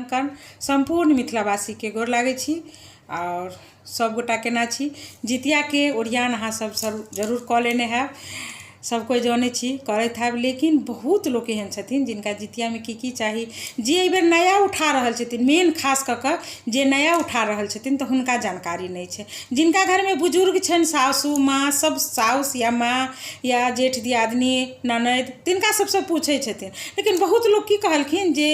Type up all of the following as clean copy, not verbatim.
कर्ण सम्पूर्ण मिथिलावासीके गोर लागै छी। आओर सभगोटा केना छी? जितियाके ओरियान अहाँ सब जरूर कऽ लेने हैब, सब कोइ जनै छी, करैत हैब। लेकिन बहुत लोक एहन छथिन जिनका जितियामे की की चाही, जे एहिबेर नया उठा रहल छथिन, मेन खास कऽ कऽ जे नया उठा रहल छथिन तऽ हुनका जानकारी नहि छै। जिनका घरमे बुजुर्ग छनि, सासु माँ सब, साउस या माँ या जेठ दियादनी ननदि, तिनका सबसँ पूछै छथिन। लेकिन बहुत लोक की कहलखिन जे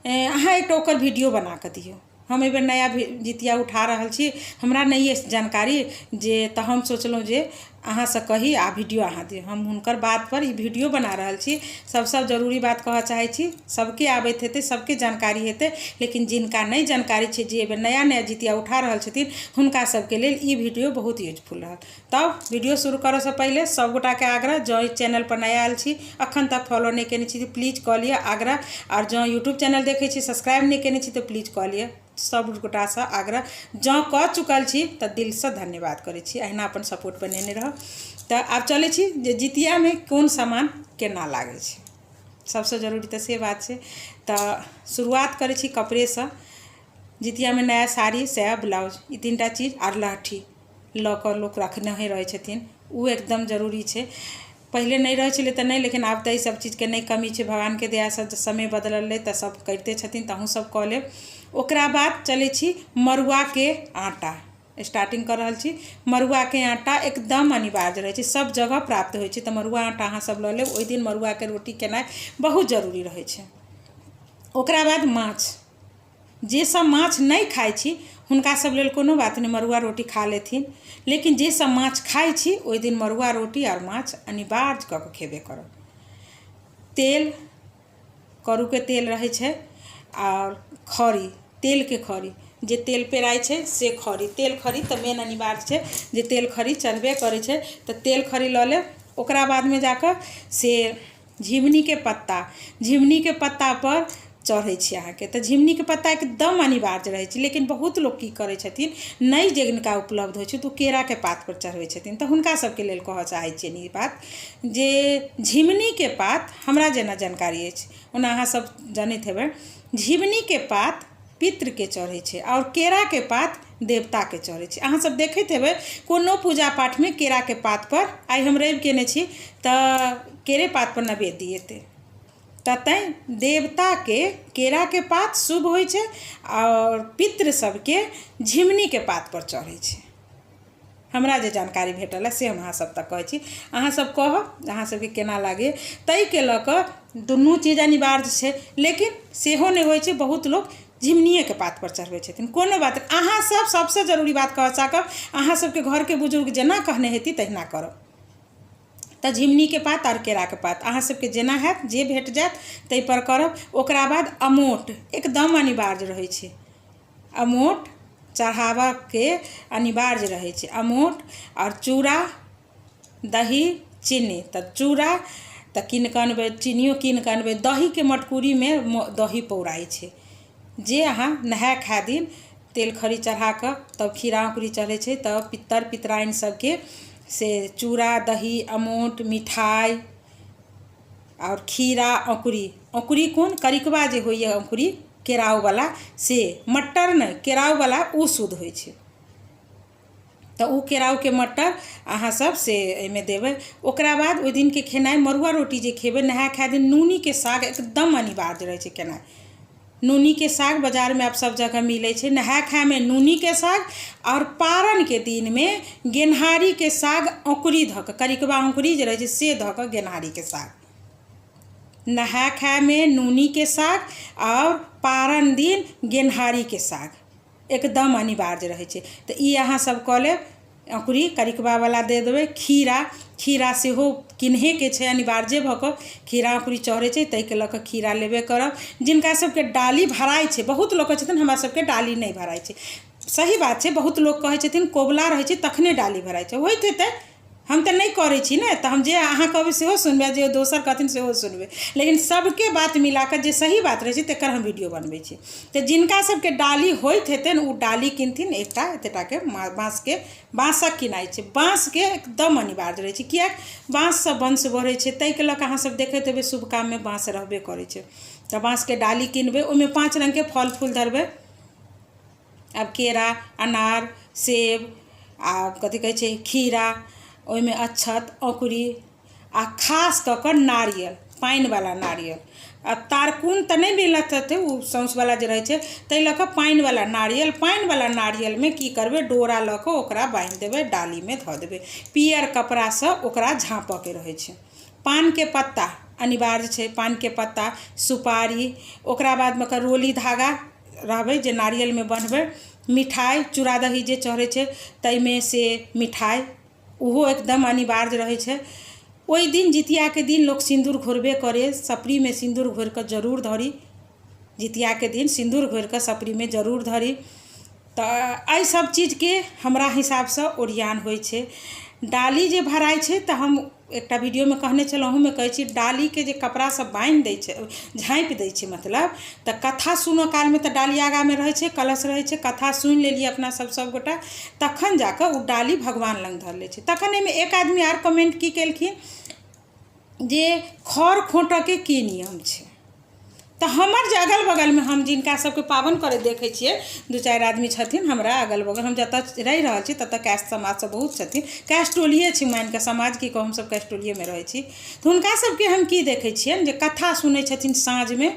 अहाँ एकटा ओकर वीडियो बना कऽ दियौ, हम एहिबेर नया जितिया उठा रहल छी, हमरा नहि अछि जानकारी जे। तऽ हम सोचलहुँ जे अहाँसँ कही आ वीडियो अहाँ दियौ। हम हुनकर बातपर ई वीडियो बना रहल छी। सबसँ जरूरी बात कहऽ चाहै छी, सबके आबैत हेतै, सबके जानकारी हेतै, लेकिन जिनका नहि जानकारी छै, जे एहिबेर नया नया जितिया उठा रहल छथिन, हुनका सबके लेल ई वीडियो बहुत यूजफुल रहत। तब वीडियो शुरू करऽसँ पहिले सब गोटाके आग्रह, जँ एहि चैनलपर नया आयल छी, अखन तक फॉलो नहि केने छी, प्लीज कऽ लिअ, आग्रह। आओर जँ यूट्यूब चैनल देखै छी, सब्सक्राइब नहि केने छी, तऽ प्लीज कऽ लिअ, सब गोटासँ आग्रह। जँ कऽ चुकल छी तऽ दिलसँ धन्यवाद करै छी, अहिना अपन सपोर्ट बनेने रहब। तऽ आब चलै छी जे जितियामे कोन सामान केना लागै छै, सबसँ जरूरी तऽ से बात छै। तऽ शुरुआत करै छी कपड़ेसँ। जितियामे नया साड़ी, साया, ब्लाउज, ई तीनटा चीज आर लहठी लऽ कऽ लोक रखनहे रहै छथिन, ओ एकदम जरूरी छै। पहिले नहि रहै छलै तऽ नहि, लेकिन आब तऽ एहि सब चीजके नहि कमी छै भगवानके दयासँ। समय बदललै तऽ सब करिते छथिन, तऽ अहूँ सब कऽ लेब। ओकरा बाद चलै छी मड़ुआके आटा, स्टार्टिंग कऽ रहल छी। मड़ुआके आटा एकदम अनिवार्य रहै छै, सब जगह प्राप्त होइ छै, तऽ मड़ुआ आटा अहाँ सब लऽ लेब। ओहि दिन मड़ुआके रोटी केनाइ बहुत जरूरी रहै छै। ओकरा बाद माछ। जे सब माछ नहि खाइ छी हुनका सब लेल कोनो बात नहि, मड़ुआ रोटी खा लेथिन। लेकिन जे सब माछ खाइ छी, ओहि दिन मड़ुआ रोटी आओर माछ अनिवार्य कऽ कऽ खेबे करब। तेल, करूके तेल रहै छै, आओर खरी, तेलके खरी, जे तेल पेराइ छै से खरी, तेल खरी तऽ मेन अनिवार्य छै जे तेल खरी चढ़बे करै छै, तऽ तेल खरी लऽ लेब। ओकरा बादमे जाकऽ से झिमनीके पत्ता, झिमनीके पत्तापर चढ़ै छै अहाँके, तऽ झिमनीके पत्ता एकदम अनिवार्य रहै छै। लेकिन बहुत लोक की करै छथिन, नहि जिनका उपलब्ध होइ छै तऽ ओ केराके पातपर चढ़बै छथिन। तऽ हुनका सबके लेल कहऽ चाहै छियनि ई बात जे झिमनीके पात, हमरा जेना जानकारी अछि, ओना अहाँ सब जनैत हेबै, झिमनीके पात पितृके चढ़ै छै आओर केराके पात देवताके चढ़ै छै। अहाँ सब देखैत हेबै कोनो पूजा पाठमे केराके पातपर, आइ हम रवि केने छी तऽ केरे पातपर नैवेद्य दिएतै, तऽ तैँ देवताके केराके पात शुभ होइ छै आओर पितृ सबके झिमनीके पातपर चढ़ै छै। हमरा जे जानकारी भेटल हँ से हम अहाँ सब तक कहै छी, अहाँ सब कहब अहाँ सबके केना लागैए। ताहिके लऽ कऽ दुनू चीज अनिवार्य छै, लेकिन सेहो नहि होइ छै, बहुत लोक झिमनिएके पातपर चढ़बै छथिन। कोनो बात नहि, अहाँ सब सबसँ जरूरी बात कहऽ चाहब, अहाँ सबके घरके बुजुर्ग जेना कहने हेती तहिना करब। तऽ झिमनीके पात आओर केराके पात अहाँ सबके जेना हैत, जे भेट जायत ताहिपर करब। ओकरा बाद अमोट एकदम अनिवार्य रहै छै, अमोट चढ़ाबऽके अनिवार्य रहै छै। अमोट आओर चूड़ा, दही, चीनी। तऽ चूड़ा तऽ कीन कऽ अनबै, चीनियो कीन कऽ अनबै। दहीके मटकुरीमे दही पौराइ छै, जे अहाँ नहाय खाय दिन तेल खरी चढ़ा कऽ तब खीरा औंकुरी चढ़ै छै, तऽ पितर पितराइन सबके से चूड़ा, दही, अमोट, मिठाइ आओर खीरा औंकुरी। औंकुरी कोन? करिकबा जे होइए औंकुरी, केराउवला, से मटर नहि, केराउवला ओ शुद्ध होइ छै। तऽ ओ केराउके मटर अहाँ सब से एहिमे देबै। ओकरा बाद ओहि दिनके खेनाइ मड़ुआ रोटी जे खेबै नहाय खाय दिन, नूनीके साग एकदम अनिवार्य रहै छै खेनाइ। नूनीके साग बाजारमे आब सब जगह मिलै छै। नहाय खायमे नूनीके साग आओर पारनके दिनमे गेनहारीके साग औंकुरी धऽ कऽ, करिकबा औंकुरी जे रहै छै से धऽ कऽ गेनहारीके साग। नहाय खायमे नूनीके साग आओर पारन दिन गेनहारीके साग एकदम अनिवार्य रहै छै। तऽ ई अहाँ सब कऽ लेब। औंकुरी करिकबावला दे देबै। खीरा, खीरा सेहो किनहेके छै अनिवार्ये भऽ कऽ। खीरा औंकुरी चढ़ै छै, ताहिके लऽ कऽ खीरा लेबे करब। जिनका सबके डाली भराइ छै, बहुत लोक कहै छथिन हमरा सबके डाली नहि भराइ छै, सही बात छै। बहुत लोक कहै छथिन कोबला रहै छै तखने डाली भराइ छै, होइत हेतै, हम तऽ नहि करै छी ने, तऽ हम जे अहाँ कहबै सेहो सुनबै, जे दोसर कहथिन सेहो सुनबै, लेकिन सबके बात मिलाकऽ जे सही बात रहै छै तकर हम वीडियो बनबै छी। तऽ जिनका सबके डाली होइत हेतनि ओ डाली किनथिन एकटा एतेटाके बाँसके, बाँसक किनाइ छै, बाँसके एकदम अनिवार्य रहै छै, किएक बाँससँ वंश बढ़ै छै, ताहिके लऽ कऽ अहाँ सब देखैत हेबै शुभ काममे बाँस रहबे करै छै। तऽ बाँसके डाली किनबै, ओहिमे 5 रङ्गके फल फूल धरबै। आब केरा, अनार, सेब आ कथी कहै छै खीरा, ओहिमे अक्षत, औंकुरी आ खास कऽ कऽ नारियल, पानिवला नारियल। आ तारकुन तऽ नहि मिलत हेतै, ओ सौँसवला जे रहै छै, ताहि लऽ कऽ पानिवला नारियल। पानिवला नारियलमे की करबै, डोरा लऽ कऽ ओकरा बान्हि देबै, डालीमे धऽ देबै, पियर कपड़ासँ ओकरा झाँपऽके रहै छै। पानके पत्ता अनिवार्य छै, पानके पत्ता, सुपारी, ओकरा बादमे ओकर रोली धागा रहबै जे नारियलमे बन्हबै। मिठाइ, चूड़ा दही जे चढ़ै छै ताहिमे से मिठाइ ओहो एकदम अनिवार्य रहै छै। ओहि दिन जितियाके दिन लोक सिन्दूर घोरबे करै, सपरीमे सिन्दूर घोरि कऽ जरूर धरी। जितियाके दिन सिन्दूर घोरि कऽ सपरीमे जरूर धरी। तऽ एहि सब चीजके हमरा हिसाबसँ ओरियान होइ छै। डाली जे भराइ छै तऽ हम एकटा वीडियोमे कहने छलहुँ, ओहूमे कहै छी, डालीके जे कपड़ासँ बान्हि दै छै, झाँपि दै छै मतलब, तऽ कथा सुनऽ कालमे तऽ डाली आगाँमे रहै छै, कलश रहै छै, कथा सुनि लेलियै अपना सब सबगोटा, तखन जाकऽ ओ डाली भगवान लग धऽ लै छै। तखन एहिमे एक आदमी आर कमेंट की केलखिन जे खर खोँटऽके की नियम छै। तऽ हमर जे अगल बगलमे हम जिनका सबके पाबनि करैत देखै छियै, 2-4 आदमी छथिन हमरा अगल बगल, हम जतऽ रहि रहल छी ततऽ कैस्ट समाज सब बहुत छथिन, कैस्ट टोलिए छी मानिकऽ समाज की कहू, हमसब कैस्ट टोलिएमे रहै छी। तऽ हुनका सबके हम की देखै छियनि जे कथा सुनै छथिन साँझमे,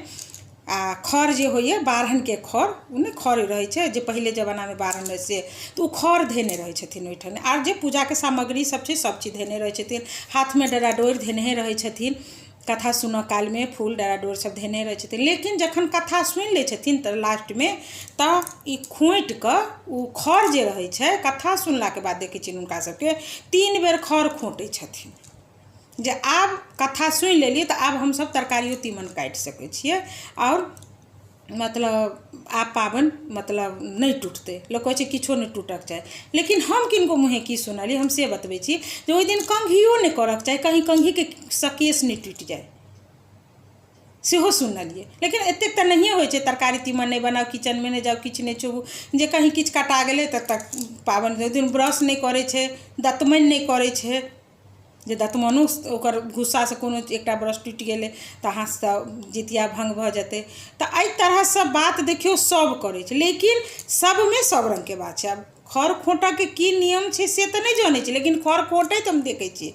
आ खर जे होइए बारहनके खर, ओ नहि खर रहै छै जे पहिले जमानामे बारहन रहै से, तऽ ओ खर धेने रहै छथिन ओहिठाम, आर जे पूजाके सामग्री सब छै सब चीज धेने रहै छथिन, हाथमे डराडोरि धेनहे रहै छथिन, कथा सुनऽ कालमे फूल डराडोरि सब धेने रहै छथिन। लेकिन जखन कथा सुनि लै छथिन तऽ लास्टमे तऽ ई खोँटि कऽ ओ खर जे रहै छै, कथा सुनलाके बाद देखै छियनि हुनका सबके 3 बेर खर खोँटै छथिन, जे आब कथा सुनि लेलियै तऽ आब हमसब तरकारियो तीमन काटि सकै छियै, आओर मतलब आब पाबनि मतलब नहि टुटतै। लोक कहै छै किछो नहि टूटऽके चाही, लेकिन हम किनको मुँहे की सुनलियै हम से बतबै छी जे ओहि दिन कंघियो नहि करऽके चाही, कहीं कंघीके सँ केश नहि टूटि जाइ, सेहो सुनलियै। लेकिन एतेक तऽ नहिए होइ छै, तरकारी तीमन नहि बनाउ, किचनमे नहि जाउ, किछु नहि छुबू, जे कहीं किछु कटा गेलै तऽ पाबनि ओहि दिन ब्रश नहि करै छै, दतमनि नहि करै छै, जे दतमनो ओकर गुस्सासँ कोनो एकटा ब्रश टूटि गेलै तऽ अहाँसँ जितिया भङ्ग भऽ जेतै। तऽ एहि तरहसँ बात देखियौ सब करै छै, लेकिन सबमे सब रङ्गके बात छै। आब खर खोँटऽके की नियम छै से तऽ नहि जनै छी, लेकिन खर खोँटैत हम देखै छियै,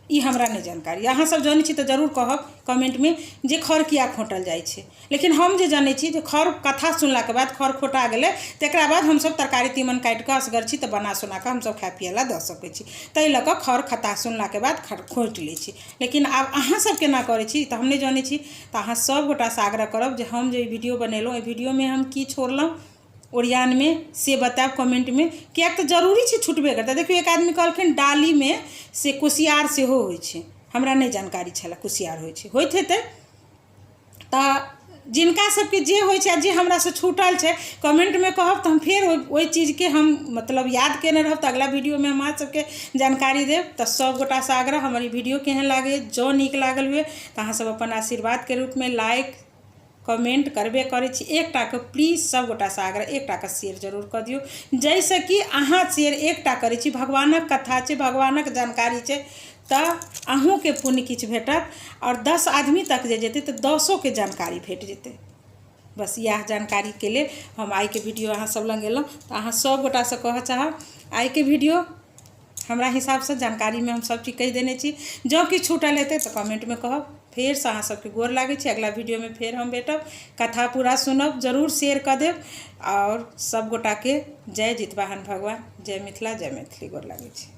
ई हमरा नहि जानकारी। अहाँ सब जनै छी तऽ जरूर कहब कमेन्टमे जे खर किया खोँटल जाइ छै। लेकिन हम जे जनै छी जे खर कथा सुनलाके बाद खर खोँटा गेलै, तकरा बाद हमसब तरकारी तीमन काटिकऽ असगर छी तऽ बना सोनाकऽ हमसब खाइ पियै लए दऽ सकै छी, ताहि लऽ कऽ खर कथा सुनलाके बाद खर खोँटि लै छी। लेकिन आब अहाँ सब केना करै छी तऽ हम नहि जनै छी। तऽ अहाँ सब गोटासँ आग्रह करब जे हम जे ई वीडियो बनेलहुँ, एहि वीडियोमे हम की छोड़लहुँ ओरियानमे से बतायब कमेन्टमे, किएक तऽ जरूरी छै छुटबे करतै। देखियौ एक आदमी कहलखिन डालीमे से कुसियार सेहो होइ छै, हमरा नहि जानकारी छलए कुसियार होइ छै, होइत हेतै। तऽ जिनका सबके जे होइ छै आ जे हमरासँ छूटल छै कमेन्टमे कहब, तऽ हम फेर ओहि चीजके हम मतलब याद केने रहब, तऽ अगिला वीडियोमे हम अहाँ सबके जानकारी देब। तऽ सब गोटासँ आग्रह, हमर ई वीडियो केहन लागैए, जँ नीक लागल हुए तऽ अहाँ सब अपन आशीर्वादके रूपमे लाइक कमेंट करबे करै छी, एकटाके प्लीज सब गोटासँ आग्रह एकटाके शेयर जरूर कऽ दियौ, जाहिसँ कि अहाँ शेयर एकटा करै छी, भगवानक कथा छै, भगवानक जानकारी छै, तऽ अहूँके पुण्य किछु भेटत, आओर 10 आदमी तक जे जेतै तऽ 10ओके जानकारी भेट जेतै। बस इएह जानकारीके लेल हम आइके वीडियो अहाँ सब लग एलहुँ। तऽ अहाँ सब गोटासँ कहऽ चाहब आइके वीडियो हमरा हिसाबसँ जानकारीमे हम सब चीज कहि देने छी, जँ किछु छूटल हेतै तऽ कमेन्टमे कहब। फेरसँ अहाँ सबके गोर लागै छी, अगिला वीडियोमे फेर हम भेटब, कथा पूरा सुनब, जरूर शेयर कऽ देब, आओर सब गोटाके जय जितवाहन भगवान, जय मिथिला, जय मैथिली, गोर लागै छी।